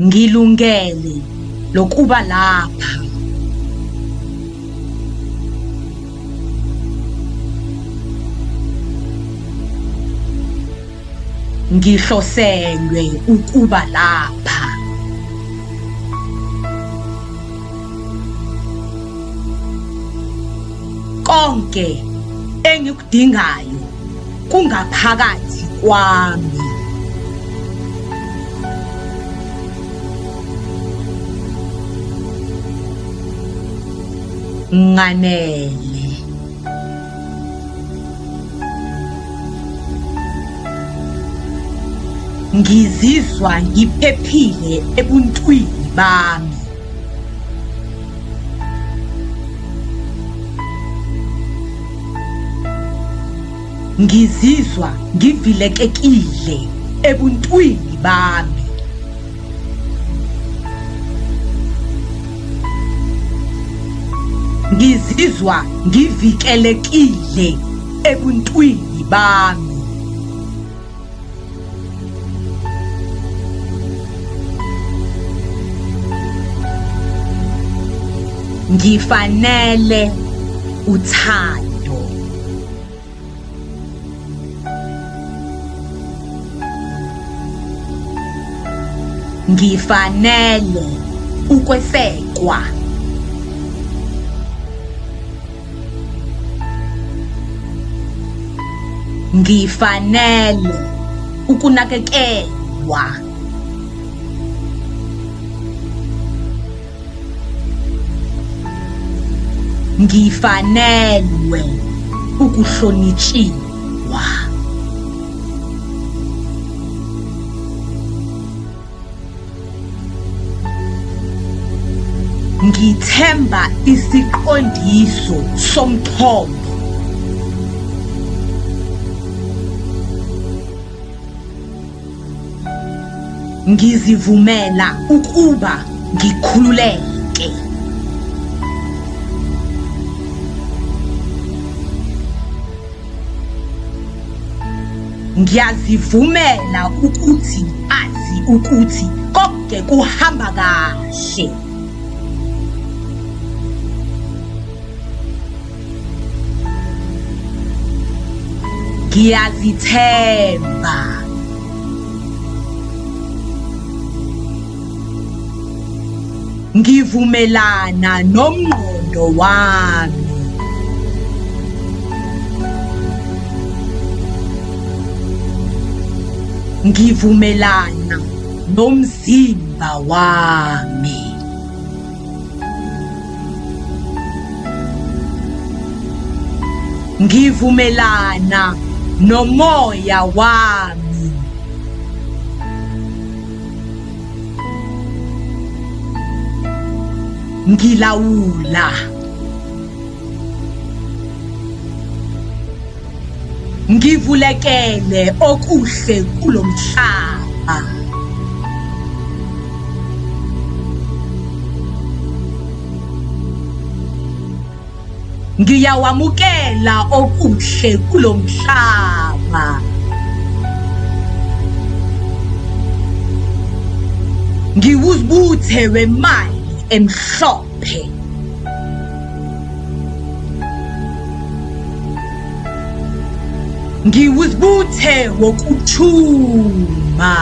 Ngilungele lokuba lapha. Ngihloselwe ukuba lapha. Konke engikudingayo kungaphakathi kwami. Nganele. Ngizizwa ngiphephile ebuntwini bami. Ngizizwa ngivilekekile ebuntwini bami. Ngizizwa ngivikelekile ebuntwini bami. Ngifanele uthando. Ngifanele ukwesekwa. Ngifanele ukunakekelwa. Ngifanelwe ukuhlonitshiwa. Ngithemba isiqondiso somthombo. Ngizivumela ukuba ngikhululeke. Ngiyazivumela ukuthi azi ukuthi konke kuhamba kahle. Ngiyazithemba. Ngivumelana nomngqondo wami. Ngivumelana nomzimba wami. Ngivumelana nomoya wami. Ngilawula. Ngivulekele okuhle kulomhlaba. Ngiyawamukela okuhle kulomhlaba. Ngiwuzibuthe wemali emhlophe. Ngiwuzibuthe wokuchuma.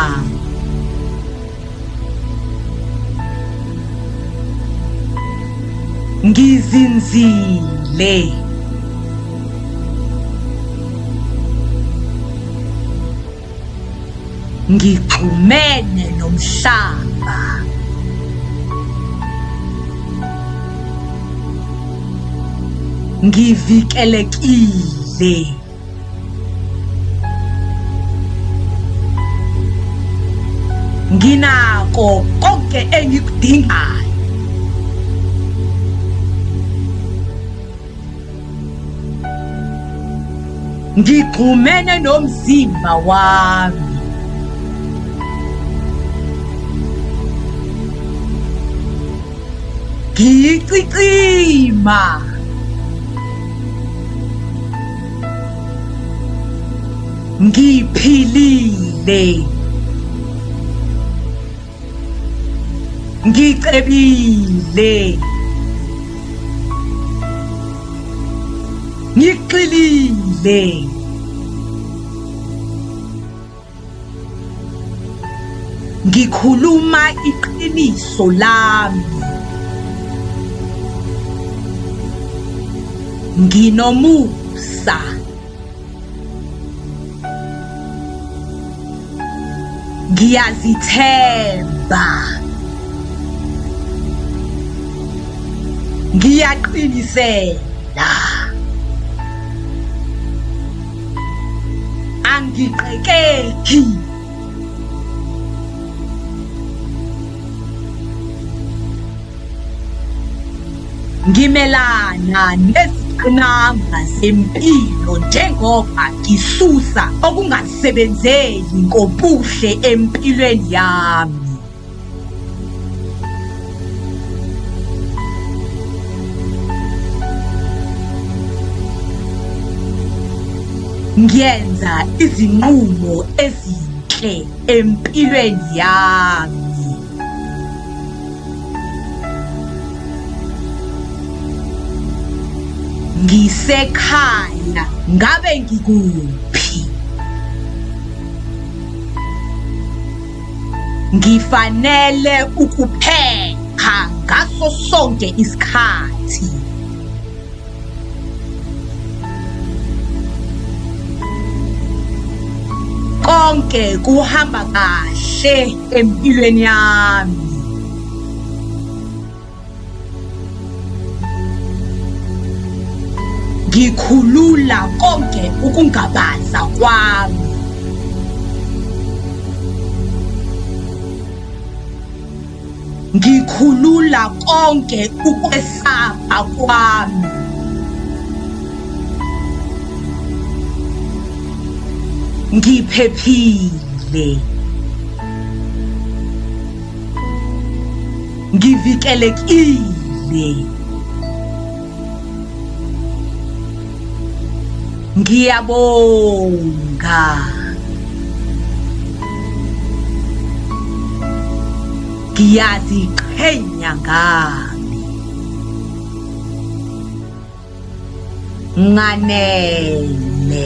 Ngizinzile. Ngixhumene nomhlaba. Ngivikelekile. Nginako konke engikudingayo. Ngixhumene nomzimba wami. Ngiyicicima. Ngiphilile. Ngicebile. Ngigxilile. Ngikhuluma iqiniso lami. Nginomusa. Ngiyazithemba. Ngiyaqinisela. Angiqekeki. Ngimelana nezingqinamba zempilo njengoba ngisusa okungasebenzeli ngobuhle empilweni yami. Ngiyenza izinqumo ezinhle empilweni yami. Ngisekhaya ngabe ngikuphi? Ngifanele ukuphepha ngaso sonke isikhathi. Konke kuhamba kahle empilweni yami. Ngikhulula konke ukungabaza kwami. Ngikhulula konke ukwesaba kwami. Ngiphephile. Ngivikelekile. Ngiyabonga. Ngiyaziqhenya ngami. Nganele.